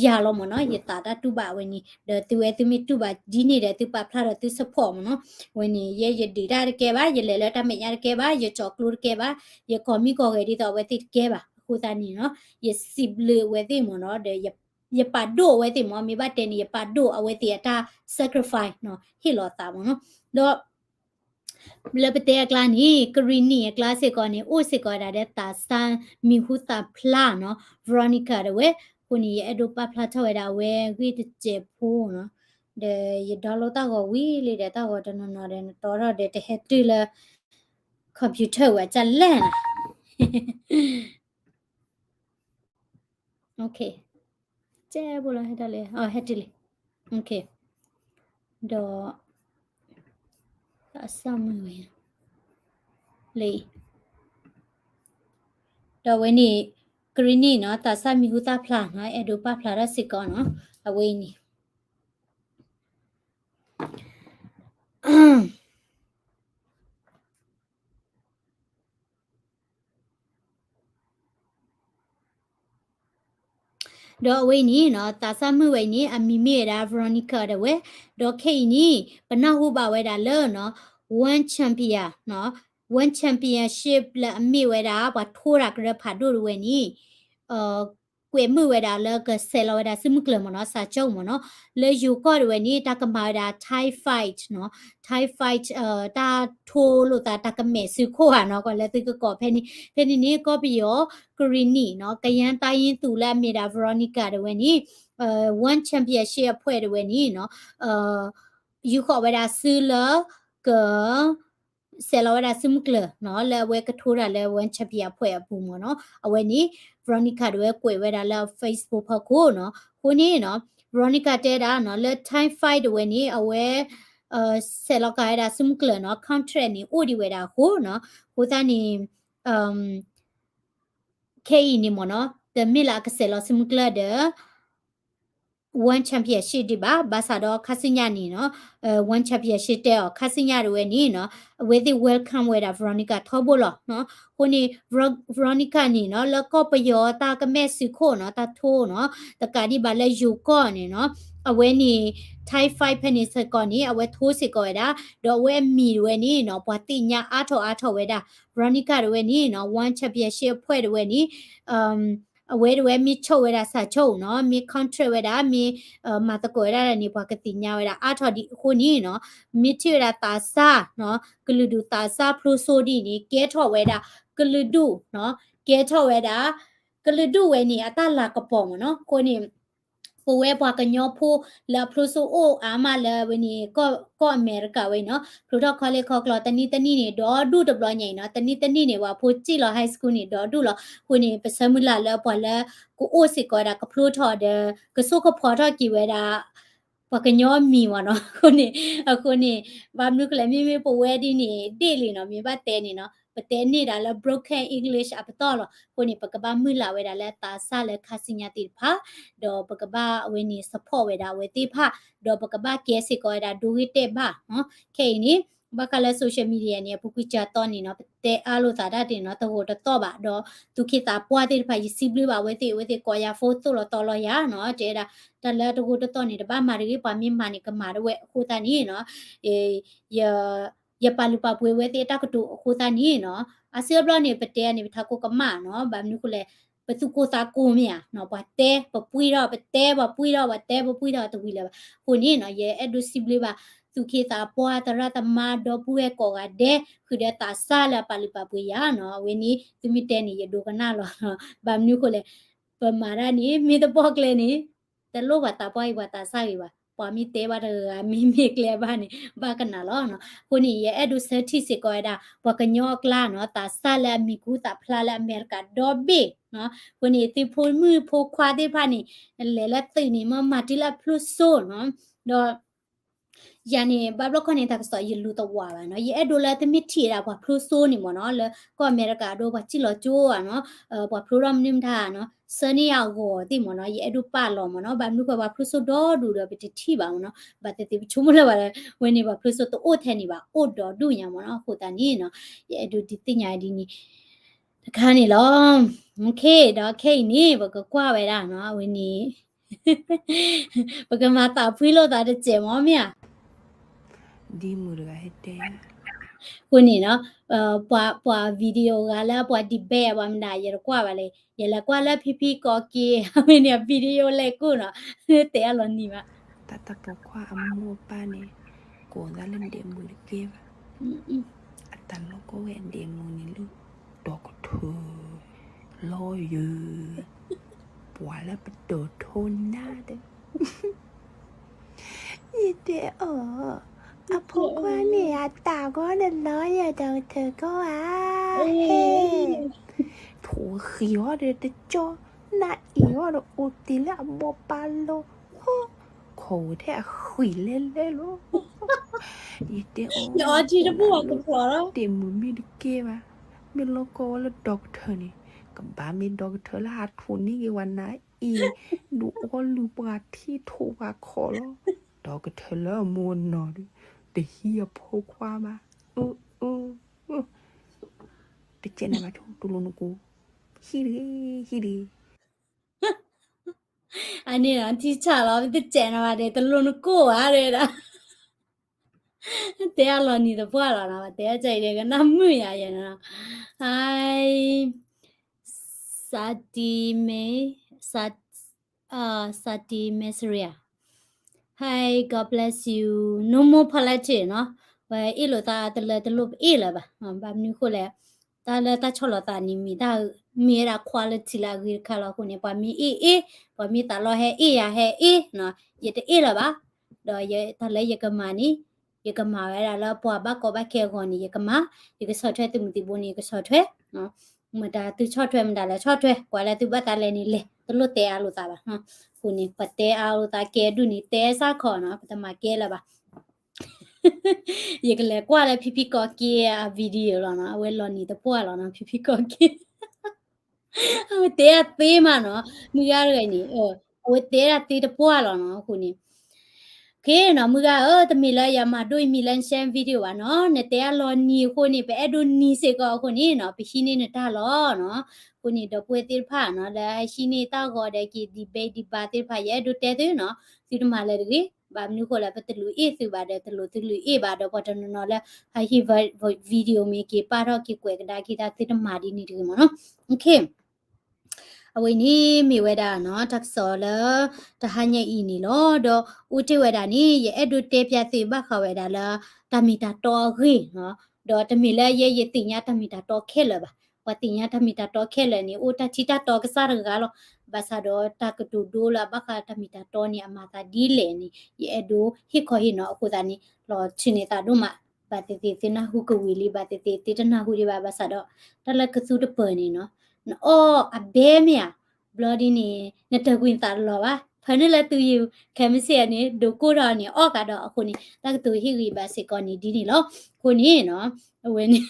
ယၤလီၤမ့ၢ်နီၤ, ယသးတၢ်တူၢ်ဘၣ်အဝဲန့ၣ်, ဒီးသုဝဲသုမ့ၢ်တူၢ်ဘၣ်ဒ်န့ၣ်ဒီး သုပာ်ဖျါဒီးသု support မ့ၢ်နီၤ, အဝဲန့ၣ် ယဲယဒုးတၢ်တကဲဘၣ်, ယလဲၤလၢတၢ်မဲာ်ညါတကဲဘၣ်, ယကၠီၤကျိတကဲဘၣ်, ယကိးမံကိးဂဲၤဒ်သိးအဝဲသ့ၣ်တကဲဘၣ်, အဃိသတးန့ၣ်နီၤ, ယစံးဘျုးအဝဲသ့ၣ်မ့ၢ်နီၤ, ဒီး ယပာ်ဒိၣ်အဝဲသ့ၣ်မ့ၢ်, မ့ၢ်ဘၣ်တဲန့ၣ် ယပာ်ဒိၣ်အဝဲသ့ၣ်အတၢ် sacrifice နီၤ, ဟ့ၣ်လီၤသးမ့ၢ်နီၤ, ဒီး လၢပတဲအကျါန့ၣ် ကရံၣ်နံၣ်အကျါစ့ၢ်ကီးန့ၣ် အိၣ်စ့ၢ်ကီးဝဲဒၣ်ဒီးသးစၢ်မံၤဟူသၣ်ဖျါနီၤ, Veronica တဝဲ, အဃိန့ၣ် ယအဲၣ်ဒိးပာ်ဖျါထီၣ်ဝဲဒၣ်အဝဲဂ့ၢ်တစဲးဖိနီၤ, ဒီးယ download တၢ်ဂီၤဝံၤလံဒီး တၢ်ဂီၤတနီၤနီၤဒီး နတီထီၣ်ဒီးတဟဲတုၤလၢ computer ဝဲဒ်လဲၣ်နီၤ. Okay. ကဲဘိလီၤ ဟဲဒၣ်လဲၣ်, အဟဲတုၤလံ. Okay. ဒီး သးစၢ်မံၤဝဲ လၢ ဒီးအဝဲန့ၣ် ကရံၣ်နံၣ်နီၤ, သးစၢ်မံၤဟူသၣ်ဖျါနီၤ, အဲၣ်ဒိးပာ်ဖျါထီၣ်စ့ၢ်ကီးနီၤ, အဝဲအံၤန့ၣ် Okay. ဒီးအဝဲအံၤန့ၣ်နီၤ သးစၢ်မုၣ်ဝဲအံၤန့ၣ် အမံၤမ့ၢ်ဝဲဒၣ် Veronica ဒၣ်ဝဲ, ဒီးခဲအံၤန့ၣ် ပနၢ်ဟူဘၣ်ဝဲဒၣ်လၢနီၤ One Champion နီၤ, One Championship လၢအမ့ၢ်ဝဲဒၣ် ပှၤထိတၢ်ကရၢဖးဒိၣ်ဒၣ်ဝဲန့ၣ် ကွဲးမုာ်ဝဲဒၣ်လၢကဆဲးလီၤဝဲဒၣ်စုမုၢ်ကျၢၤမ့ၢ်နီၤ စးကၠိမ့ၢ်နီၤ, လၢယိၤကီၢ်ဒၣ်ဝဲန့ၣ် တၢ်ကမၤဝဲဒၣ် Thai fight နီၤ, Thai fight တၢ်ထိလိာ်သးတၢ်ကမဲာ်စုခိၣ်ဧါနီၤ ကွၢ်လၢသုကကိးဖဲန့ၣ်, ဖဲန့ၣ်န့ၣ် ကီၢ်ပယီၤ ကရံၣ်နံၣ်နီၤ ကယၤတၢ်ယံသူးလၢအမ့ၢ်ဒၣ် Veronica ဒၣ်ဝဲန့ၣ် One Championship အဖွဲ့ဒၣ်ဝဲန့ၣ်နီၤ ယူာ်ဃီၤဝဲဒၣ်စုလၢက ဆဲးလီၤဝဲဒၣ်စုမုၢ်ကျၢၤနီၤ လၢအဝဲကထိတၢ်လၢ One Champion အဖွဲ့အပူၤမ့ၢ်နီၤ, အဝဲန့ၣ် Veronica ဒၣ်ဝဲကွဲးဝဲဒၣ်လၢ Facebook ဖီခိၣ်နီၤ, အဃိန့ၣ်နီၤ Veronica တဲဒၣ်နီၤ လၢ Thai fight ဒၣ်ဝဲန့ၣ် အဝဲ ဆဲးလီၤကၤဝဲဒၣ်စုမုၢ်ကျၢၤနီၤ contract န့ၣ် အိၣ်ဒံးဝဲဒၣ်အဃိနီၤ, အဃိသတးန့ၣ် ခဲအံၤန့ၣ်မ့ၢ်နီၤ တမ့ၢ်လၢအကဆဲးလီၤစုမုၢ်ကျၢၤဒီး One Championship ဒံးဘၣ်, ဘၣ်ဆၣ်ဒီးခါဆူညါန့ၣ်နီၤ One Championship တဲအီၤ ခါဆူညါဒၣ်ဝဲန့ၣ်နီၤ အဝဲသ့ၣ် welcome ဝဲဒၣ် Veronica ထီဘိလီၤနီၤ, အဃိန့ၣ် Veronica န့ၣ်နီၤ လၢကီၢ်ပယီၤတၢ်ကမဲာ်စုခိၣ်နီၤ တၢ်ထိနီၤ တကးဒံးဘၣ်လၢယိၤကီၢ်န့ၣ်နီၤ အဝဲန့ၣ် Thai fight ဖဲန့ၣ်စ့ၢ်ကီးန့ၣ် အဝဲထိစ့ၢ်ကီးဝဲဒၣ်, ဒီးအဝဲအမံၤဒၣ်ဝဲန့ၣ်နီၤ ပှၤသ့ၣ်ညါအါထီၣ်အါထီၣ်ဝဲဒၣ်, Veronica ဒၣ်ဝဲန့ၣ်နီၤ One Championship အဖွဲ့ဒၣ်ဝဲန့ၣ် အဝဲဒၣ်ဝဲမ့ၢ်ဆိၣ်ဝဲဒၣ်စးဆိၣ်နီၤ မ့ၢ် contract ဝဲဒၣ် မ့ၢ်မၤသကိးဝဲဒၣ်န့ၣ် ပှၤကသ့ၣ်ညါဝဲဒၣ်အါထီၣ်ဒံးအဃိန့ၣ်နီၤ မ့ၢ်ထံၣ်ဝဲဒၣ်သးစၢ်နီၤ ကလုာ်ဒူၣ်သးစၢ်ဖျိစိဒ်န့ၣ် ကဲထီၣ်ဝဲဒၣ် ကလုာ်ဒူၣ်နီၤ ကဲထီၣ်ဝဲဒၣ် ကလုာ်ဒူၣ်ဝဲန့ၣ် အတၢ်လၤကပီၤမ့ၢ်နီၤ အဃိန့ၣ် ပဝဲပှၤကညီဖိလၢအဖျိစိအိၣ်အါမးလၢဝဲန့ၣ် ကီၢ်အမဲရကၤဝဲအံၤနီၤ ဖျိထီၣ် college ခီကျီ တနံၣ်တနံၣ်န့ၣ် ဒီဒူၣ်တဘျီညါအံၤနီၤ တနံၣ်တနံၣ်န့ၣ် ပှၤဖိစံၣ်လီၤ high school န့ၣ် ဒီဒူၣ်လီၤ အဃိန့ၣ် ပဆၢမုၢ်လၢ်လၢပှၤလၢ ကအိၣ်စ့ၢ်ကီးဝဲဒၣ်ကဖျိထီၣ်ဒီး ကစိာ်ကဖီထီၣ်က့ၤဝဲဒၣ် ပှၤကညီမံၤမ့ၢ်နီၤ အဃိန့ၣ် အဃိန့ၣ် ဘၣ်မနုၤဃိလဲၣ် မ့မ့ၢ်ပဝဲဒ်န့ၣ် ဒ်လံနီၤ မ့ၢ်ဘၣ်တဲန့ၣ်နီၤ ပတဲန့ၢ်ဒၣ်လၢ broken English အပတီၢ်လီၤ အဃိန့ၣ် ပကဘၣ်မုၢ်လၢ်ဝဲဒၣ်လၢသးစၢ်လၢခါဆူညါသ့ၣ်တဖၣ် ဒီးပကဘၣ်အဝဲန့ၣ် support ဝဲဒၣ်အဝဲသ့ၣ်တဖၣ် ဒီးပကဘၣ်ကဲစ့ၢ်ကီးဝဲဒၣ်ဒိဂ့ၢ်တဲာ်ဘၣ်နီၤ ခဲအံၤန့ၣ် ဘၣ်ဃးလၢ social media န့ၣ် အပူၤကွံာ်ကၢ်သီန့ၣ်နီၤ ပတဲအါလိာ်သးတၢ်တ့ၢ်နီၤ တဂိာ်တသီၣ်ဘၣ် ဒီးသူၣ်က့သးပှၢ်သ့ၣ်တဖၣ် ယစံးဘျုးဘၣ်အဝဲသ့ၣ် အဝဲသ့ၣ်ကိးယၤ phone သိၣ်လီၤတီလီၤယၤနီၤ တဲဒၣ် တၢ်လၢတဂိာ်တသီၣ်န့ၣ် တဘၣ်မၤတဂ့ၤ ပှၤမ့ၢ်မၤန့ၣ် ကမၤတဝဲအဃိသတးန့ၣ်နီၤ ယ ယပာ်လုၢ်ပာ်ပှ့ၤဝဲသ့ၣ်အတၢ်ကတိၤအဃိသတးန့ၣ်နီၤ အစုအဘျီန့ၣ် ပတဲန့ၣ် ပထးခိၣ်ကမၣ်နီၤ ဘၣ်မနုၤဃိလဲၣ် ပသူၣ်ကိၢ်သးကိၢ်မ့ၢ်ဧါနီၤ ပှၤတဲပပှံၢ်ထီၣ် ပတဲပပှံၢ်ထီၣ် ပတဲပပှံၢ်ထီၣ်တဝံၤလၢၤဘၣ် အဃိန့ၣ်နီၤ ယအဲၣ်ဒိးစံးဘျုးဘၣ် သူၣ်က့သးပှၢ်သရၣ်သမါဒီပုၢ်ဝဲၢ်ကိးဂၤဒဲး ဃုာ်ဒီးသးစၢ်လၢအပာ်လုၢ်ပာ်ပှ့ၤယၤနီၤ အဝဲန့ၣ် သုမ့ၢ်တဲန့ၣ် ယဒိကနၣ်လီၤ ဘၣ်မနုၤဃိလဲၣ် ပမၤတၢ်န့ၣ် မ့ၢ်တဘျီကျဲန့ၣ် တလိၣ်ပှၤသးပှၢ်အံၤ ပှၤသးစၢ်ဂ့ၤဘၣ် ပှၤမ့ၢ်တဲဘၣ်တဂၤဂၤ မ့မ့ၢ်ကျဲဘၣ်န့ၣ် ဘၣ်ကနၣ်လီၤနီၤ အဃိန့ၣ် ယအဲၣ်ဒိးဆၢထံၣ်စ့ၢ်ကီးဝဲဒၣ် ပှၤကညီအကျါနီၤ သးစၢ်လၢအမံၤကူသးဖျါလၢအမဲရကၤဒီဘ့ၣ်နီၤ အဃိန့ၣ် သုဖိမုၣ်ဖိခွါသ့ၣ်တဖၣ်န့ၣ် လဲၤလၢသုးန့ၣ် မ့ၢ်မၤတုၤလၢအဖျိစိနီၤ ဒီး ယၤန့ၣ် ဘၣ်ဘျီခီန့ၣ် တၢ်ကစီၣ်ယလူၤသဝးဘၣ်နီၤ ယအဲၣ်ဒိးလၢသုမ့ၢ်ထံၣ်ဝဲဒၣ်ပှၤဖျိစိန့ၣ်မ့ၢ်နီၤ လၢကီၢ်အမဲရကၤအဒိ ပှၤစံၣ်လီၤကၠိဧါနီၤ ပှၤဖျိထီၣ်မနုၤမတၤနီၤ ဆၢန့ၢ်ယၤအဂီၢ်သ့ၣ်မ့ၢ်နီၤ ယအဲၣ်ဒိးပာ်လီၤမ့ၢ်နီၤ ဘၣ်မနုၤဃိပှၤဖျိစိဒီဒူၣ်ဒီးပတထံၣ်ဘၣ်မ့ၢ်နီၤ ဘၣ်သ့ၣ်သ့ၣ်ပဆိကမိၣ်လၢၤဘၣ် ဝဲန့ၣ်ပှၤဖျိစိတအိၣ်ထဲန့ၣ်ဘၣ် အိၣ်ဒီဒူၣ်ညါမ့ၢ်နီၤ အဃိသတးန့ၣ်နီၤ ယအဲၣ်ဒိးဒုးသ့ၣ်ညါဒ်န့ၣ် တခါန့ၣ်လီၤ ဒီးခဲအံၤန့ၣ် ပကကွၢ်ဝဲဒၣ်နီၤ အဝဲန့ၣ် ပကမၤသးဖှံလိာ်သးတစဲးမ့ၢ်မ့ၢ်ဧါ ဒ်မုၢ်တဂၤဟဲတဲ အဃိန့ၣ်နီၤ ပှၤ ပှၤ video ဂၤလၢပှၤ debate ပှၤမနုၤ ယတကွၢ်ဘၣ်လဲၣ် ယလဲၤကွၢ်လၢဖံဖံကီးက့ၤ အဝဲန့ၣ် video လဲၤကိၢ်နီၤ တဲအလီၤနံၤဘၣ် တၢ်တၢ်ပိာ်ခွါအမိၢ်အပၢ်န့ၣ် ကိးသးလၢဒဲးမုၢ်တကဲဘၣ် အတၢ်လီၢ်ကီဝဲအဒဲးမုၢ်န့ၣ်လၢ doctor, lawyer, ပှၤလၢပဒိးထိနါဒီး ယတဲအီၤ, အဖိခွါန့ၣ် အတၢ်ဂီၢ်ဒီး lawyer ဒီး doctor ဂီၢ်ဧါ, ဟဲ, ထိၣ်ဃံးအီၤဒီးတကၠီ, နၢ်အ့ၣ်အီၤဒီးအိၣ်တ့ၢ်လၢအဘီပာ်လိၤ, ခိၣ်ထဲအဃံးလဲၤလဲၤလီၤ, ယတဲအီၤ, ဒဲးမုၢ်မ့ၢ်တကဲဘၣ်, မ့ၢ်လီၤကီဝဲလၢ doctor န့ၣ်, ကဘၣ်မ့ၢ် doctor လၢဟးထိၣ်န့ၢ်က့ၤဝဲနၢ်အ့ၣ်, ဒုးအီၣ်လုၢ်ပှၤထံထိၣ်ပှၤခီၣ်လီၤ, doctor လၢအမိၢ်အနီၢ်ဒီး တဟံးအဖိခွါဘၣ်, အၢ အၢ တကဲနၤဘၣ်ဆိ တလိၣ်နကိး, ဟံးတဂ့ၤ ဟံးတဂ့ၤ. အန့ၣ်နီၤ ထံဆးလီၤ ပတစဲးနီၤဘၣ်ဒီး တလိၣ်နကိၢ်ဘၣ်ဒဲဒၣ် တဲအလီၤနံၤသပှၢ်လီၤနီၤ တဲအကဲအံၤဒီး ကနၣ်မုာ်ယၤယဲနီၤ Hi Sati May Sat Sati Messeria Hi God bless you no more politics နီၤ ပအ့ၣ်လိာ်သးတလၢတလိၣ်ပအ့ၣ်လၢၤဘၣ် ဘၣ်မနုၤဃိလဲၣ် တၢ်လၢတၢ်ဆီၣ်လီၤသးန့ၣ် မ့ၢ်တၢ်မ့ၢ်ဝဲဒၣ် quality လၢအဂ့ၤတခါလီၤအဃိန့ၣ် ပှၤမ့ၢ်အ့ၣ်အ့ၣ် ပှၤမ့ၢ်သးလီဟဲအ့ၣ်ယၤဟဲအ့ၣ်နီၤ ယတအ့ၣ်လၢၤဘၣ် ဒီးတၢ်လၢယကမၤန့ၣ် ယကမၤဝဲဒၣ်လၢပှၤဘၣ်ကီဘၣ်ခဲအဂီၢ်န့ၣ် ယကမၤ ယကဆီၣ်ထွဲသုးမုၢ်သံၣ်ဘိန့ၣ် ယကဆီၣ်ထွဲ မတၤသုဆီၣ်ထွဲမတၤလဲၣ်ဆီၣ်ထွဲ ကွၢ်လၢသုဘၣ်သးလဲၤန့ၣ်လဲၤ တလိၣ်တဲအါလိာ်သးဘၣ် အဃိန့ၣ် ပတဲအါလိာ်သးကဲဒူၣ်န့ၣ် တဲစၢ်ခီနီၤ ပတမၤကဲလၢၤဘၣ် ယကလဲၤကွၢ်လၢဖံဖံကီၢ်က့အ video လီၤနီၤ အဝဲလီၤနံၤသပှၢ်လီၤနီၤ ဖံဖံကီၢ်က့ အဝဲတဲအသ့မးနီၤ မုၢ်ဂၤတဂၤန့ၣ် အဝဲတဲဒၣ်သ့တပှၢ်လီၤနီၤ အဃိန့ၣ် က့နီၤ မုၢ်ဂၤဧၢ တမ့ၢ်လၢယမၤဒိၣ်အံၤမံၤလၢ share video ဘၣ်နီၤ နတဲအလီၤနံၤအဃိန့ၣ် ပအဲၣ်ဒိးနံၤစ့ၢ်ကီးအဃိန့ၣ်နီၤ ပဟံးန့ၢ်နတၢ်လီၤနီၤ အဃိန့ၣ် ဒီပုၢ်ဝဲၢ်သ့ၣ်တဖၣ်နီၤ လၢဟံးန့ၢ်တၢ်ဂီၤဒီးက့ၤ debate ဒံးဘၣ်သ့ၣ်တဖၣ် ယအဲၣ်ဒိးတဲသုနီၤ သုတမၤလၢၤတဂ့ၤ ဘၣ်မနုၤဃိလဲၣ် ပတလူၤအ့ၣ်သုဘၣ်ဒီး တလူၤသုလူၤအ့ၣ်ဘၣ်ဒီး ပှၤတနီၤနီၤလၢ ဟးဟံး video မ့ၢ်က့ၤပာ်ထီၣ်က့ၤကွဲးကဒါက့ၤတၢ် သုတမၤဒ်န့ၣ်တဂ့ၤမ့ၢ်နီၤ အဝဲန့ၣ်မ့ၢ်ဝဲဒၣ်နီၤ တၢ်ကစီၣ်လၢ တဟါညါအံၤန့ၣ်လီၤ. ဒီးအိၣ်တ့ၢ်ဝဲဒၣ်န့ၣ် ယအဲၣ်ဒိးတဲပျးသုဘၣ်ဃးဝဲဒၣ်လၢ တၢ်မ့ၢ်တၢ်တီအဂ့ၢ်နီၤ. ဒီးတမ့ၢ်လၢယဲယသ့ၣ်ညါတၢ်မ့ၢ်တၢ်တီခဲလၢာ်ဘၣ်. ပှၤသ့ၣ်ညါတၢ်မ့ၢ်တၢ်တီခဲလၢာ်န့ၣ် အိၣ်တၢ်ထံတၢ်တီကစၢ်တဂၤလီၤ. ဘၣ်ဆၣ်ဒီးတၢ်ကတိၤဒိလၢအဘၣ်ဃးတၢ်မ့ၢ်တၢ်တီန့ၣ် အမၤသးဒ်လဲၣ်န့ၣ် ယအဲၣ်ဒိးဟ့ၣ်ခီဟ့ၣ်နီၤ အဃိသတးန့ၣ် လီၤဆၢန့ၢ်သးဒိၣ်မး ဘၣ်သ့ၣ်သ့ၣ်သုနၢ်ဟူကဝံၤလံ ဘၣ်သ့ၣ်သ့ၣ်သုတနၢ်ဟူဒံးဘၣ် ဘၣ်ဆၣ်ဒီး တၢ်လၢကသူတပၢၢ်န့ၣ်နီၤ နအီၣ်အဘဲမ့ၢ်ဧါ ဘျီဒ်န့ၣ် နတၢ်ကွံာ်သးလီၤဘၣ် ဖဲန့ၣ်လၢသုယုၢ် ခဲမုၢ်ဆ့ၣ်န့ၣ် ဒိးကိၢ်ထီၣ်န့ၣ် အီၣ်ကးဒီးအဃိန့ၣ် တၢ်ကတိၤဟ့ၣ်ဂံၢ်ဘၣ်စ့ၢ်ကီးန့ၣ်ဒ်န့ၣ်လီၤ. အဃိန့ၣ်နီၤ အဝဲန့ၣ်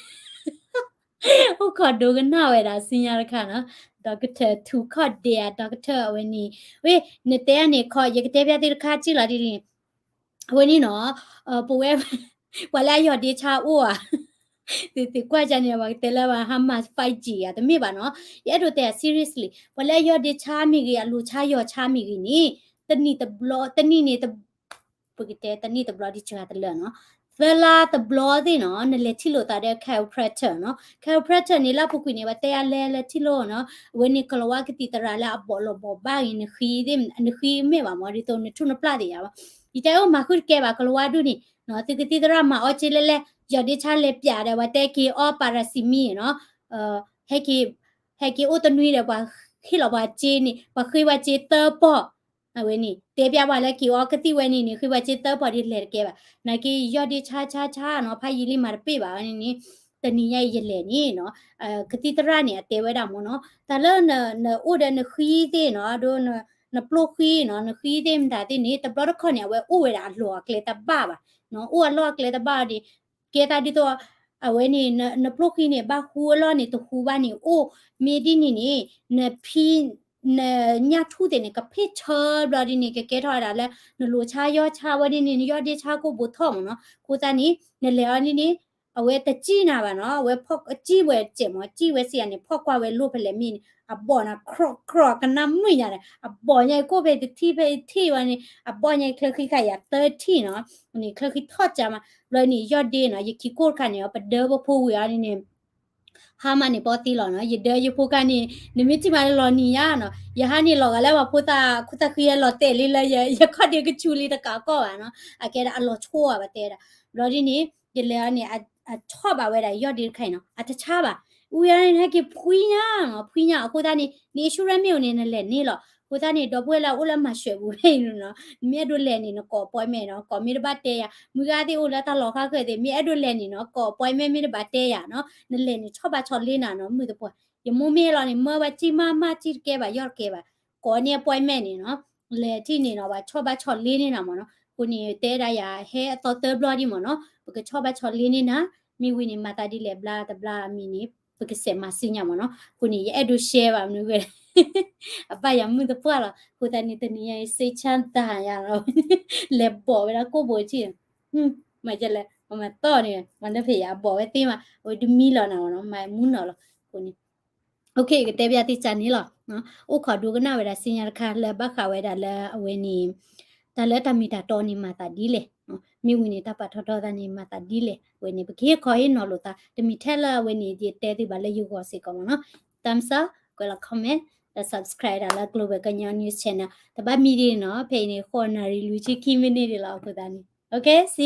အိၣ်ခိးဒိကနၣ်ဝဲဒၣ်ဆူညါတခါနီၤ doctor ထူခီၣ်ဒဲးဧါ doctor အဝဲန့ၣ် ဝဲ နတဲန့ၣ်ခီ ယကတဲပျးသုတခါစ့ၢ်လီၤဒ်န့ၣ် အဝဲန့ၣ်နီၤ ပဝဲ ပှၤလၢအယီၢ်ဒ့ဆါအိၣ်ဧါ သုသ့ၣ်ကွၢ်ကန့ၣ် ပှၤကတဲလၢပှၤဟါမၢ် five G ဧါ တမ့ၢ်ဘၣ်နီၤ ယအဲၣ်ဒိးတဲ seriously ပှၤလၢအယီၢ်ဒ့ဆါမ့ၢ်ဂ့ၤ အလိၤဆါယီၤဆါမ့ၢ်ဂ့ၤန့ၣ် တနံၣ်တဘျီ တနံၣ်န့ၣ် ပကတဲတနံၣ်တဘျီဒ်စှၤတလၢာ်နီၤ သၢလါတဘျီသ့ၣ်နီၤ နလဲၤထံၣ်လိာ်သးဒီး chiropractor နီၤ chiropractor န့ၣ် လၢအပူၤကွံာ်န့ၣ် ပှၤတဲယၤလဲၤလဲၤထံၣ်လိာ်နီၤ အဝဲန့ၣ် ကလၤဝါကသံၣ်သရၣ်လၢအဘီၣ်လီၤဘီၣ်ဘၣ်ဂ့ၤ နဃံသ့ၣ် နဃံမ့ၢ်ဘၣ်မ့ၢ် ဒ်သိးနထူၣ်နပျၢ်သ့ၣ်ယၤဘၣ် ယတဲအိၣ်မၤဃုာ်တကဲဘၣ် ကလၤဝါဒူၣ်န့ၣ် သုကသံၣ်သရၣ်မၤအီၣ်က့လဲၣ်လဲၣ် ယီၢ်ဒ့ဆါလဲၤပျးဒီး ပှၤတဲက့ၤအီၣ် paracetamol နီၤ ဟဲက့ၤ ဟဲက့ၤအိၣ်တနွံဒီး ပှၤဟ့ၣ်လီၤပှၤစ့န့ၣ် ပှၤဃ့ပှၤစ့သၢပီၢ် အဝဲန့ၣ် တဲပျးပှၤလၢက့ၤအီကသံၣ်ဝဲန့ၣ်န့ၣ် ဃ့ပှၤစ့သၢပီၢ်ဒ်လဲၤတကဲဘၣ် နာ်က့ယီၢ်ဒ့ဆါဆါဆါနီၤ ဖးယံာ်လံမၤတပ့ၢ်ဘၣ်ဝဲန့ၣ်န့ၣ် တနံၤညါအံၤယလဲၤန့ၣ်နီၤ ကသံၣ်သရၣ်န့ၣ် အတဲဝဲဒၣ်မ့ၢ်နီၤ တၢ်လၢနအိၣ်ဒီးနဃံသ့ၣ်နီၤ ဒီးနပျိၢ်ဃံနီၤ နဃံသ့ၣ်မတၤသ့ၣ်န့ၣ် တဘျီတခီၣ်န့ၣ် အဝဲအိၣ်ဝဲဒၣ်အလီၢ်အကျဲတဘၣ်ဘၣ် အိၣ်အလီၢ်အကျဲတဘၣ်ဒီး ကဲသးဒ်သိး အဝဲန့ၣ် နပျိၢ်ဃံန့ၣ် ဘၣ်ဟူအလီၢ်န့ၣ် တဟူဘၣ်န့ၣ် အိၣ်မ့ၢ်ဒ်န့ၣ်န့ၣ် နဖံ နညၣ်ထူၣ်သ့ၣ်န့ၣ် ကဖ့ၣ်ဆၢဘျီဒ်န့ၣ် ကကဲထီၣ်ဝဲဒၣ်လၢ နလိၤဆါယီၢ်ဆါဝဲဒ်န့ၣ် နယီၢ်ဒ့ဆါကိၢ်ဘိထီၣ်မ့ၢ်နီၤ အဃိသတးန့ၣ် နလဲၤအီၤဒ်န့ၣ် အဝဲတစံၣ်နၤဘၣ်နီၤ အဝဲဖီၣ်စံၣ်ဝဲစဲးမ့ၢ် စံၣ်ဝဲစံၣ်ယၤန့ၣ် ဖီၣ်ကွၢ်ဝဲလိၣ်ဖဲလဲၣ်မ့ၢ်န့ၣ် အဘီၣ်နၤ ခြီၣ်ခြီၣ် ကနၣ်မုာ်ညါဒီး အဘီၣ်ညါအံၤကိၢ်ဖဲတထံၣ်ဖဲတထံၣ်ဝဲန့ၣ် အဘီၣ်ညါအံၤချၢဃံခါယၤသၢထံၣ်နီၤ န့ၣ်ချၢဃံထီၣ်ကၢမး ဘျီန့ၣ် ယီၢ်ဒ့နီၤ ယခံကိၢ်တခါန့ၣ် ပဒၢပဖိဝံၤအီၤန့ၣ် ဟါမၢ်န့ၣ် ပီသံလီၤနီၤ ယဒၢယဖိခါန့ၣ် နမ့ၢ်ထံၣ်မးလၢလီၤနံၤညါနီၤ ယဟါန့ၣ်လီၤဂာ်လၢပှၤဖိသၣ် ခိၣ်သၣ်ဃံလီၤတဲာ်လံလၢ ယခီၣ်ဒ့ကဆူးလံတကးကီၢ်ဘၣ်နီၤ အကဲဒၣ်အလီၤဆိၣ်ဘၣ်ပတဲဒၣ် ဘျီဒ်န့ၣ် ယလဲၤအီၤန့ၣ် အဆီၣ်ဘၣ်ဝဲဒၣ်ယီၢ်ဒ့တခါအံၤနီၤ အတဆါဘၣ် ဝံၤအီၤန့ၣ် ဟဲက့ၤဖှံညါနီၤ ဖှံညါအဃိသတးန့ၣ် န insurance မ့ၢ်အိၣ်န့ၣ် နလဲၤန့ၢ်လီၤ အဃိသတးန့ၣ် ဒီပုၢ်ဝဲၢ်လၢအအိၣ်လၢမၤစၢၤပူၤဖဲအံၤနီၤ နမ့ၢ်အဲၣ်ဒိးလဲၤန့ၣ် နကိး appointment နီၤ ကိးမ့ၢ်တဘၣ်တဲယၤ မုၢ်ဂၤသ့ၣ်အိၣ်လၢတၢ်လီၤဃါဃၢၤသ့ၣ် မ့ၢ်အဲၣ်ဒိးလဲၤန့ၣ်နီၤ ကိး appointment မ့ၢ်တဘၣ်တဲယၤနီၤ နလဲၤန့ၣ် ဆီၣ်ဘၣ်ဆီၣ်လ့နၤနီၤ မုၢ်သပှၢ် ယမိၢ်မ့ၢ်လီၤန့ၣ် မၢဝဲစံၣ်မးမးစံၣ်တကဲဘၣ် ယီၢ်တကဲဘၣ် ကိးန့ၢ် appointment န့ၣ်နီၤ လဲၤထံၣ်န့ၣ်နီၤ ပှၤဆီၣ်ဘၣ်ဆီၣ်လ့န့ၢ်နၤမ့ၢ်နီၤ အဃိန့ၣ် တဲဒၣ်ယၤ ဟဲအသီသၢဘျီဒံးမ့ၢ်နီၤ ပကဆီၣ်ဘၣ်ဆီၣ်လ့န့ၢ်နၤ မ့ၢ်ဝံၤန့ၣ် မၤသးဒ်လဲၣ်ဘျါတဘျါမံၤန့ၣ် ပကစဲးမၤစ့ၢ်ညါမ့ၢ်နီၤ အဃိန့ၣ် ယအဲၣ်ဒိး share ဘၣ်မနုၤဝဲ အဘၣ်ယၤမုၢ်သပှၢ်လီၤ အဃိသတးန့ၣ် တနံၤညါအံၤ စိတ်ချမ်းသာ ယၤလီၤ လဲၤဘီၣ်ဝဲဒၣ်ကိၢ်ဘိးထံၣ် မၤကလဲၣ် မၤသီၣ်န့ၣ် မၤတဖျဲးယၤ အဘီၣ်ဝဲသ့မး အဝဲတမံလီၤနၤမ့ၢ်နီၤ မၤမူနီၤလီၤ အဃိန့ၣ် ကတဲဘၣ်သုစ့ၢ်န့ၣ်လီၤ. အိၣ်ခိးဒိကနၣ်ဝဲဒၣ်စံညါတခါလၢဘၣ်ဃးဝဲဒၣ်လၢအဝဲန့ၣ် တၢ်လၢတၢ်မ့ၢ်တၢ်တီန့ၣ်မၤသးဒ်လဲၣ်, မ့ၢ်ဝံၤန့ၣ် တၢ်ပာ်ထီၣ်ထီသးန့ၣ် မၤသးဒ်လဲၣ်. အဝဲန့ၣ် ပကဟ့ၣ်ခီဟ့ၣ်နီၤလိာ်သး တမ့ၢ်ထဲလၢအဝဲန့ၣ် ယတဲသုဘၣ်လၢယဂီၢ်စ့ၢ်ကီးမ့ၢ်နီၤ. Thumbs up, ကွဲးလီၤ comment, ဒီး subscribe ဒၣ်လၢ Global Kenyao News Channel တဘၣ်မံဒ်န့ၣ်နီၤ. ဖဲအံၤန့ၣ် ဃိးနၣ်ရံၣ်လွံၢ်ဆံခံမံးနံးဒံးလီၤ. အဃိသတးန့ၣ် okay, see you.